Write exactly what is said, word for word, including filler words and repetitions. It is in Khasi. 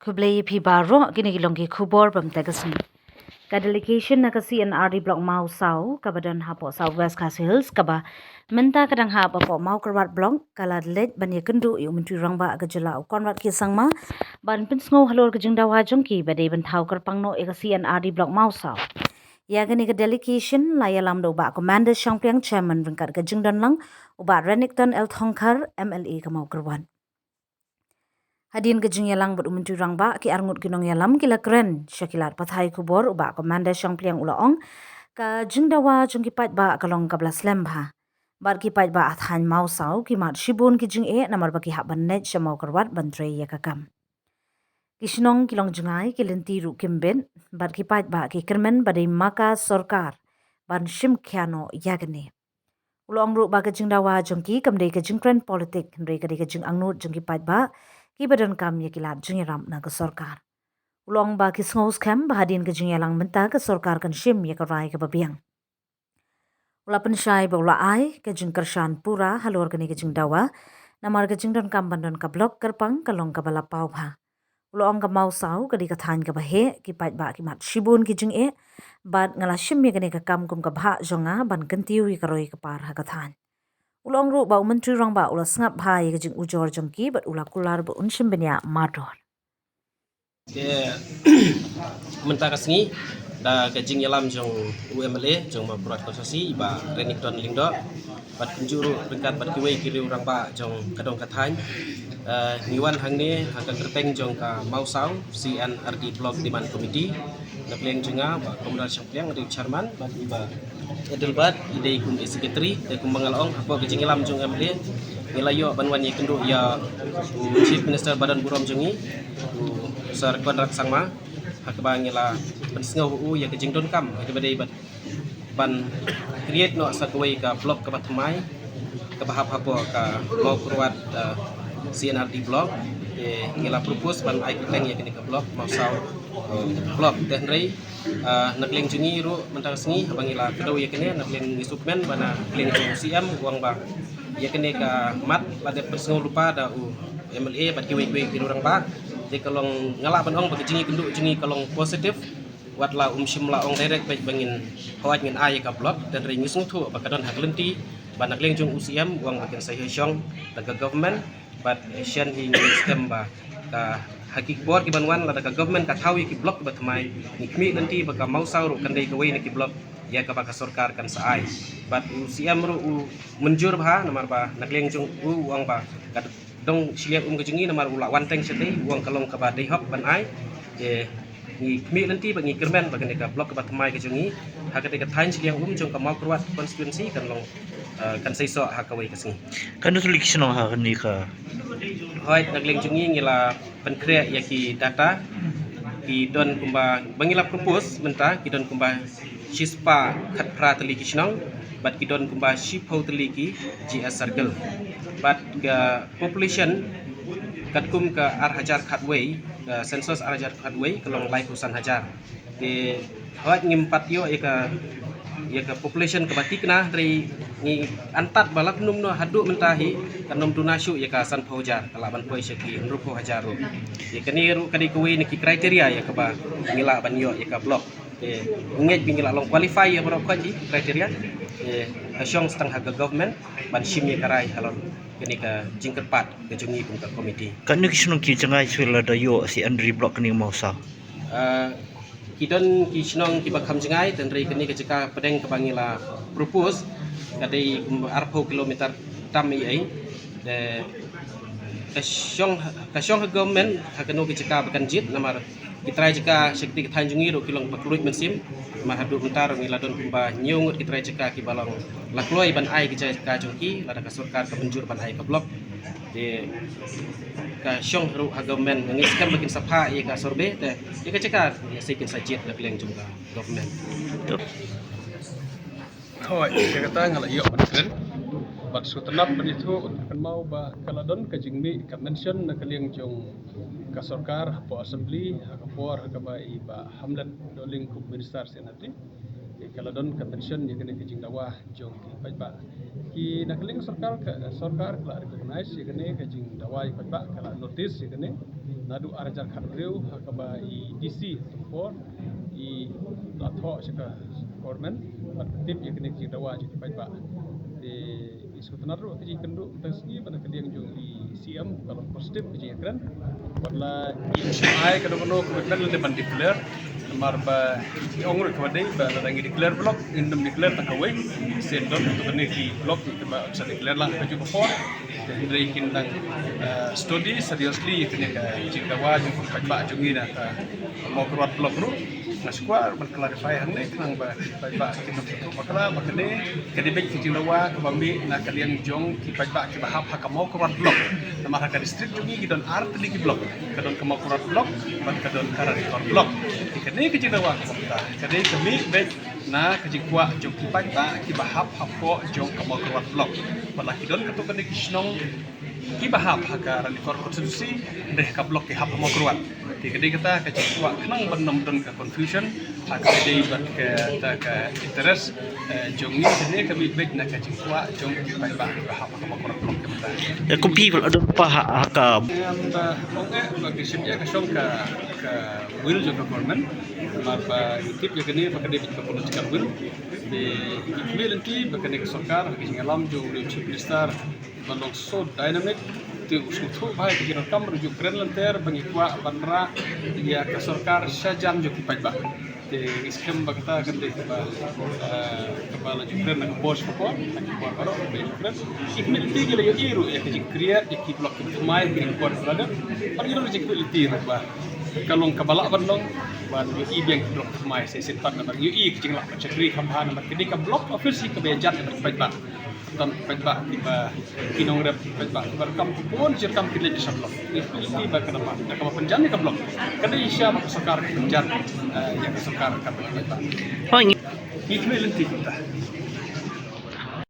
Khublei phi baroh, kine ki long ki khubor ba mynta ka sngi. Ka delegation na ka C and R D Block Mawsaw kaba don hapoh South West Khasi Hills kaba mynta ka dang hap hapoh Mawkyrwat Block ka la leit ban ïakynduh ïa u Myntri Rangbah ka jylla u Conrad K Sangma ban pynsngew halor ka jingdawa jong ki ba dei ban thaw kyrpang noh ïa ka C and R D Block Mawsaw. Ïa kane ka delegation la ïalam da u Bah Commander Shangpliang, Chairman, ryngkat ka jingdon lang u Bah Renikton L Thongkhar, M L A ka Mawkyrwat. Hadien ka jingïalang bad u Myntri Rangbah, ki arngut ki nongïalam ki la kren sha ki lad pathai khubor. U Bah Commander Shangpliang u la ong, ka jingdawa jong ki paidbah ka long kaba la slem bha bad ki paidbah ha thaiñ Mawsaw ki mad shibun ki jingeh namar ba ki hap ban leit sha Mawkyrwat ban trei ïa ka kam. Ki shnong ki long jngai, ki lynti ruh kim bit bad ki paidbah ki kyrmen ba dei ma ka sorkar ban shim khia noh ïa kane. U la ong ruh ba ka jingdawa jong ki kam dei ka jingkren politik, hynrei ka dei ka jingangnud jong ki paidbah kiba donkam ïa ki lad jingïarap na ka sorkar. U la ong ba ki sngew skhem ba hadien ka jingïalang mynta ka sorkar kan shim ïa ka rai kaba biang. U la pynshai ba u la ai ka jingkyrshan pura halor kane ka jingdawa namar ka jingdonkam ban don ka block kyrpang ka long kaba la paw bha. U la ong ka Mawsaw ka dei ka thaiñ kaba heh, ki paidbah ki mad shibun ki jingeh bad nga la shim ïa kane ka kam kum ka bhah jong nga ban kyntiew ïa ka roi ka par ha ka thaiñ. U la ong ruh ba u Myntri Rangbah u la sngap bha ïa ka jingujor jong ki bad u la kular ba un shim bniah mardor. Te mynta ka sngi da ka jingïalam jong u M L A jong Mawkyrwat Constituency, i Bah Renikton Lyngdoh, bad kumjuh ruh ryngkat bad kiwei ki riew rangbah jong ka dong ka thaiñ. Eh, ngi wan hangne ha ka kyrteng jong ka Mawsaw C and R D Block Demand Committee. Na ka liang jong nga, Bah Comrade Shangpliang, u dei u chairman, bad i Bah Adelbert i dei kum i secretary. Te kumba nga la ong, hapoh ka jingïalam jong u M L A ngi la ïoh ban wan ïakynduh ïa u Chief Minister ba don burom jong ngi, u Sir Conrad Sangma, ha kaba ngi la pynsngew ha u ïa ka jingdonkam ha kaba dei ban, ban create noh sa kawei ka block kaba thymmai kaba hap hapoh ka Mawkyrwat, eh, C and R D Block. Te ngi la propose ban ai kyrteng ïa kane ka block Mawsaw, eh, Block. Te hynrei, eh, na ka liang jong ngi ruh mynta ka sngi haba ngi la kdew ïa kane, na ka liang ngi sngewkmen ba na ka liang jong u C M u ong ba ïa kane ka mat la dep pynsngew lypa da u M L A bad kiwei kiwei ki riew rangbah. Te ka long, nga lah ban ong ba ka jingïakynduh jong ngi ka long positive. Wat la um shym la ong direct beit ba ngin, hooid, ngin ai ïa ka block, te hynrei ngi sngewthuh ba ka don ha ka lynti ba na ka liang jong u C M u ong ba kin sa ïashong da ka government. Bad shen hi ngi skhem ba ka, ha ki por ki ban wan, lada ka government ka thaw ïa ki block kiba thymmai, ngi khmih lynti ba ka Mawsaw ruh kan dei kawei na ki block ïa kaba ka sorkar kan sa ai. Bad u C M ruh u mynjur bha namar ba na ka liang jong u u ong ba ka dong shiliang um ka jong ngi namar u la wan teng shatei, u ong ka long kaba dei hok ban ai. Te ngi khmih lynti bad ngi kyrmen ba kane ka block kaba thymmai ka jong ngi ha katei ka thaiñ shiliang um jong ka Mawkyrwat Constituency kan long, eh, kan seisoh ha kawei ka sngi. Katno tylli ki shnong ha kane ka? Hooid, na ka liang jong ngi ngi la pynkhreh ïa ki data, ki don kumba, ba ngi la propose mynta, ki don kumba shispah khatphra tylli ki shnong bad ki don kumba shiphew tylli ki G S circle. Bad ka population katkum ka ar hajar khatwei, ka census ar hajar khatwei ka long laiphew san hajar. Te hooid, ngim pat ïoh ïa ka, ïa ka population kaba thikna, hynrei ngi antad ba la pynlong noh haduh mynta hi kan ym duna shuh ïa ka sanphew hajar, ka lah ban poi sha ki hynriewphew hajar ruh. Ïa kane ruh ka dei kawei na ki criteria ïa kaba ngi lah ban ïoh ïa ka block. Te ngeit ba ngi lah long qualify ïa baroh khoit ki criteria. Te ka shong sa tang ha ka government ban shim ïa ka rai halor kane ka jingkyrpad ka jong ngi kum ka committee. Katno ki shnong ki jngai shuwa lada ïoh C and R D Block kane ka Mawsaw? Ah, ki don ki shnong kiba kham jngai, te hynrei kane ka jaka pdeng kaba ngi la propose ka dei kumba arphew kilometer tam ei ei. Te ka shong, ka shong ha government ha kano ka jaka ba kan jied, namar ki trai jaka sha katei ka thaiñ jong ngi ruh ki long ba kylluid mynsiem. Namar haduh mynta ruh ngi la don kumba hynñiew ngut ki trai jaka kiba long la kloi ban ai ki jaka jong ki lada ka sorkar ka mynjur ban ai ka block. Te ka shong ruh ha government, nga ngeit skhem ba kin sa phah ïa ka survey, te ïa ka jaka ïa sei kin sa jied na ka liang jong ka government. Hooid, ïa kata nga la ïoh ban kren. Bad sngewtynnat ban ïathuh, kynmaw ba ka la don ka jingmih ka mention na ka liang jong ka sorkar hapoh assembly ha ka por ha kaba i Bah Hamlet Dohling kum minister C and R D. Ka la don ka mention ïa kane ka jingdawa jong ki paidbah. Ki na ka liang sorkar, ka sorkar ka la recognize ïa kane ka jingdawa ïa paidbah, ka la notice ïa kane. Naduh ar hajar khathynriew ha kaba i D C Tumpor i la thoh sha ka government bad tip ïa kane ka jingdawa jong ki paidbah. Te i sngewtynnat ruh ka jingkynduh mynta ka sngi ba na ka liang jong i C M ka long positive ka jingïakren. Bad la i ai kano kano commitment lane ban declare. Namar ba i ong ruh kaba dei ba lada ngi declare block ngin ym declare tang kawei. Shen don kane ki block kiba sa declare lang kajuh ka por. Hynrei kin dang, eh, study seriously ïa kane ka jingdawa jong ki paidbah jong ngi na ka Mawkyrwat block ruh. Nga sngewkwah ban clarify hangne khnang ba ki paidbah kin ym sngewthuh bakla ba kane ka dei beit ka jingdawa kaba mih na ka liang jong ki paidbah kiba hap ha ka Mawkyrwat block. Namar ha ka district jong ngi ki don ar tylli ki block, ka don ka Mawkyrwat block bad ka don ka Ranikor block. Te kane ka jingdawa kaba mynta ka dei ka mih beit na ka jingkwah jong ki paidbah kiba hap hapoh jong ka Mawkyrwat block. Bad la ki don katto katne ki shnong kiba hap ha ka Ranikor constituency, hynrei ha ka block ki hap ha Mawkyrwat. Te ka dei kata ka jingkwah khnang ban ym don ka confusion ha ka dei bad kata ka interest, eh, jong ngi. Kane ka mih beit na ka jingkwah jong ki paidbah kiba hap ha ka Mawkyrwat block ka mynta. Te kum phi ba la don pa ha, ha ka Em, ba ong eh ba ki shim ïa ka shong ka, ka will jong ka government. Namar ba ngi tip ïa kane ba ka dei beit ka political will. Te ngi khmih lynti ba kane ka sorkar ha ka jingïalam jong u Chief Minister ba long so dynamic. Te u sngewthuh bha ïa ka jingdonkam, u ju kren lynter ba ngi kwah ban rah ïa ka sorkar shajan jong ki paidbah. Te ngi skhem ba kata kan dei kaba, eh, kaba la ju kren na ka por sha ka por, na ka por baroh kaba ju kren. Ngi khmih lynti, ngi la ïohi ruh ïa ka jingkriat ïa ki block kiba thymmai ha ki por ba la dep. Bad ngi la ju khmih lynti ruh ba ka long kaba lah ban long ban ïohi biang ki block thymmai shisien pat namar ngi ïohi ka jinglah ban shakri kham bha namar ka dei ka block office hi kaba ïajan ïa ki paidbah. Tang paidbah kiba, ki nongrep paidbah kiba donkam, bun jingdonkam ki leit sha block. Ngi khmih lynti ba ka dei ba ka dei kaba pynjan ïa ka block. Ka dei shisha ba ka sorkar ka pynjan, eh, ïa ka sorkar ka paidbah. Hooid, ngi Ngi khmih lynti kumta.